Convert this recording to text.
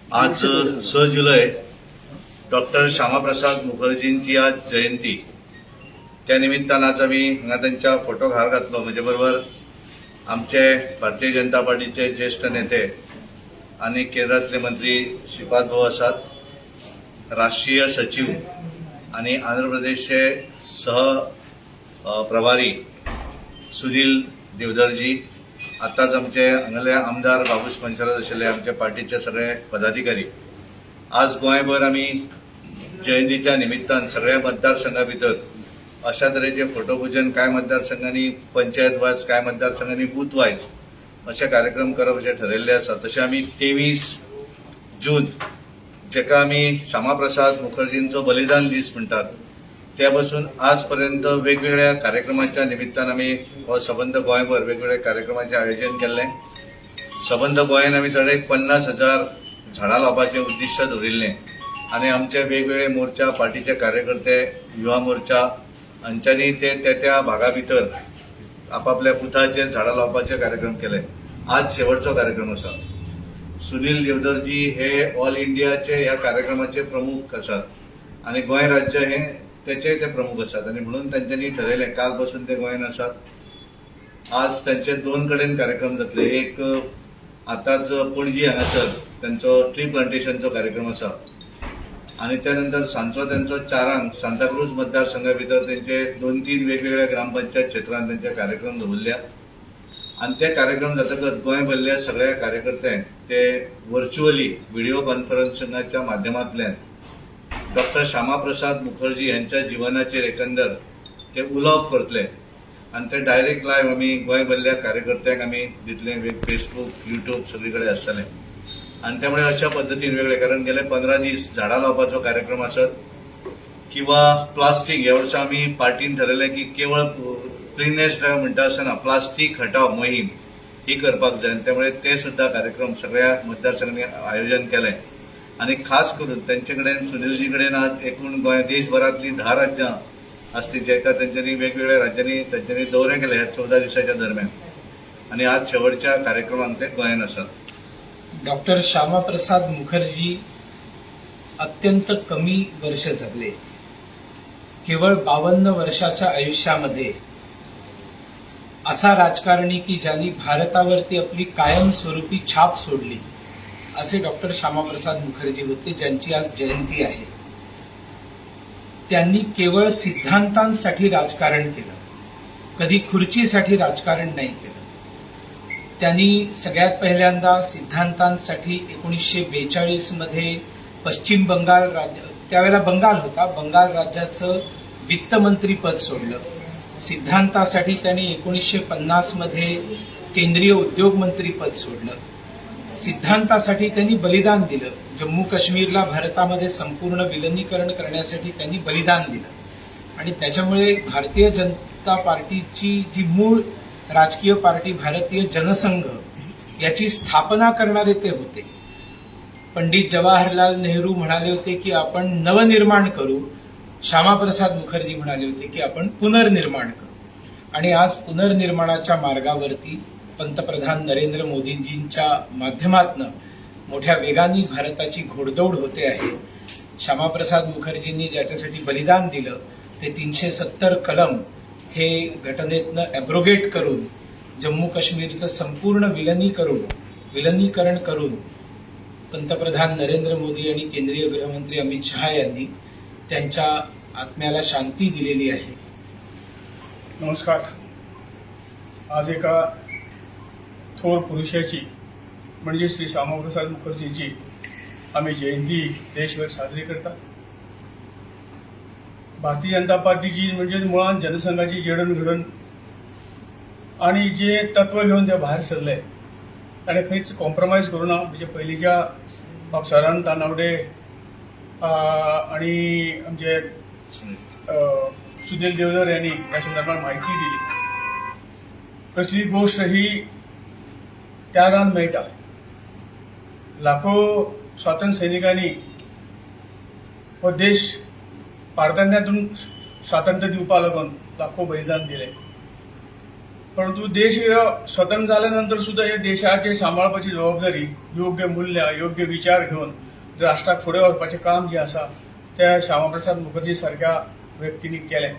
आज 6 जुलै, डॉक्टर श्यामाप्रसाद मुखर्जींची आज जयंती. त्या निमित्तान आज आमी हांगा त्यांच्या फोटोक हार घातलो. म्हजे बरोबर आमचे भारतीय जनता पार्टीचे ज्येष्ठ नेते आनी केंद्रातले मंत्री श्रीपाद भाऊ आसात, राष्ट्रीय सचिव आनी आंध्र प्रदेशचे सह प्रभारी सुनील देवधरजी, आतांच आमचे हांगाले आमदार बाबूश पंचराज आशिल्ले, आमच्या पार्टीचे सगळे पदाधिकारी. आज गोंयभर आमी जयंतीच्या निमित्तान सगळ्या मतदारसंघा भितर अशा तरेचे फोटोपूजन, कांय मतदारसंघांनी पंचायत वायज, कांय मतदारसंघांनी बूथ वायज अशे कार्यक्रम करप अशें ठरयल्ले आसा. तशें आमी 23 जून, जेका आमी श्यामाप्रसाद मुखर्जींचो बलिदान दीस म्हणटात, त्या पासून आज पर्यंत वेगवेगळ्या कार्यक्रमाच्या निमित्तान आमी हो सबंद गोंयभर वेगवेगळ्या कार्यक्रमाचें आयोजन केल्लें. सबंद गोंयान आमी 50,500 झाडां लावपाचें उद्दिश्ट दवरिल्लें आनी आमचे वेगवेगळे मोर्चा, पार्टीचे कार्यकर्ते, युवा मोर्चा हांच्यांनी ते त्या त्या भागा भितर आपापल्या बुथाचेर झाडां लावपाचे कार्यक्रम केले. आज शेवटचो कार्यक्रम आसा. सुनील देवधरजी हे ऑल इंडियाचे ह्या कार्यक्रमाचे प्रमुख आसात आनी गोंय राज्य हे तेचे ते प्रमुख आसात आनी म्हणून तांच्यांनी ठरयलें. काल पासून ते गोंयान आसात. आज तांचे 2 कडेन कार्यक्रम जातले. एक आतांच पणजी हांगासर तांचो ट्री प्लांटेशनचो कार्यक्रम आसा आनी त्या नंतर सांजचो तांचो 4 सांताक्रूज मतदारसंघा भितर तांचे 2-3 वेगवेगळ्या ग्रामपंचायत क्षेत्रांत तांचे कार्यक्रम दवरल्या आनी ते कार्यक्रम जातकच गोंय भरल्या सगळ्या कार्यकर्त्यांक ते व्हर्च्युअली व्हिडिओ कॉन्फरन्सिंगाच्या माध्यमांतल्यान डॉक्टर श्यामाप्रसाद मुखर्जी यांच्या जिवनाचेर एकंदर ते उलोवप करतले आनी ते डायरेक्ट लायव्ह आमी गोंय भरल्या कार्यकर्त्यांक आमी दितले. फेसबूक, युट्यूब सगळी कडेन आसतले आनी त्यामुळे अशा पद्दतीन वेगळे, कारण गेले 15 दीस झाडां लावपाचो कार्यक्रम आसत किंवा प्लास्टीक, ह्या वर्सा आमी पार्टीन ठरयलें की केवळ क्लिननेस ड्रायव्ह म्हणटा आसतना प्लास्टीक हटाव मोहीम ही करपाक जाय आनी त्यामुळे ते सुद्दां कार्यक्रम सगळ्या मतदारसंघांनी आयोजन केलें. आनी खास करून तांचे कडेन, सुनीलजी कडेन आज एकूण गोंय देशभरांतली 10 राज्यां आसली जेका तांच्यांनी वेगवेगळ्या राज्यांनी तांच्यांनी दौरे केले ह्या 14 दिसाच्या दरम्यान आनी आज शेवटच्या कार्यक्रमांक ते गोंयान आसात. डॉक्टर श्यामाप्रसाद मुखर्जी अत्यंत कमी वर्ष जगले. केवळ 52 वर्षाच्या आयुष्यामध्ये असा राजकारणी की ज्यांनी भारतावरती आपली कायमस्वरूपी छाप सोडली, असे डॉक्टर श्यामाप्रसाद मुखर्जी होते, ज्यांची आज जयंती आहे. त्यांनी केवळ सिद्धांतांसाठी राजकारण केलं, कधी खुर्चीसाठी राजकारण नाही केलं. त्यांनी सगळ्यात पहिल्यांदा सिद्धांतांसाठी 1942 मध्ये पश्चिम बंगाल राज्य, त्यावेळेला बंगाल होता, बंगाल राज्याचं वित्तमंत्री पद सोडलं. सिद्धांतासाठी त्यांनी 1950 मध्ये केंद्रीय उद्योग मंत्री पद सोडलं. सिद्धांतासाठी त्यांनी बलिदान दिलं. जम्मू काश्मीरला भारतामध्ये संपूर्ण विलिनीकरण करण्यासाठी त्यांनी बलिदान दिलं आणि त्याच्यामुळे भारतीय जनता पार्टीची जी मूळ राजकीय पार्टी भारतीय जनसंघ याची स्थापना करणारे ते होते. पंडित जवाहरलाल नेहरू म्हणाले होते की आपण नवनिर्माण करू, श्यामाप्रसाद मुखर्जी म्हणाले होते की आपण पुनर्निर्माण करू आणि आज पुनर्निर्माणाच्या मार्गावरती पंतप्रधान नरेंद्र मोदींजींच्या माध्यमातनं मोठ्या वेगाने भारताची घोडदौड होते आहे. श्यामाप्रसाद मुखर्जींनी ज्याच्यासाठी बलिदान दिलं ते 370 कलम हे घटनेतनं ॲब्रोगेट करून, जम्मू काश्मीरचं संपूर्ण विलिनीकरण करून पंतप्रधान नरेंद्र मोदी आणि केंद्रीय गृहमंत्री अमित शहा यांनी त्यांच्या आत्म्याला शांती दिलेली आहे. नमस्कार. आज एका थोर पुरुषाची म्हणजे श्री श्यामाप्रसाद मुखर्जींची आम्ही जयंती देशभर साजरी करतात. भारतीय जनता पार्टीची म्हणजे मुळात जनसंघाची जडणघडण आणि जे तत्व घेवन ते भायर सरले, ताणें खंयच कॉम्प्रोमायज करूं ना. म्हणजे पयलींच्या बाबसारान तानावडे आणि आमचे सुनील देवधर यांनी या संदर्भात माहिती दिली. कसली गोष्ट ही त्यागान मेळटा. लाखो स्वातंत्र्य सैनिकांनी हो देश पारतंत्र्यातून स्वातंत्र्य दिवपा लागून लाखो बलिदान दिले. परंतु देश स्वतंत्र जाल्या नंतर सुद्दां हे देशाचे सांबाळपाची जबाबदारी, योग्य मूल्यां, योग्य विचार घेवन राष्ट्राक फुडें व्हरपाचें काम जें आसा तें श्यामाप्रसाद मुखर्जी सारक्या व्यक्तींनी केलें.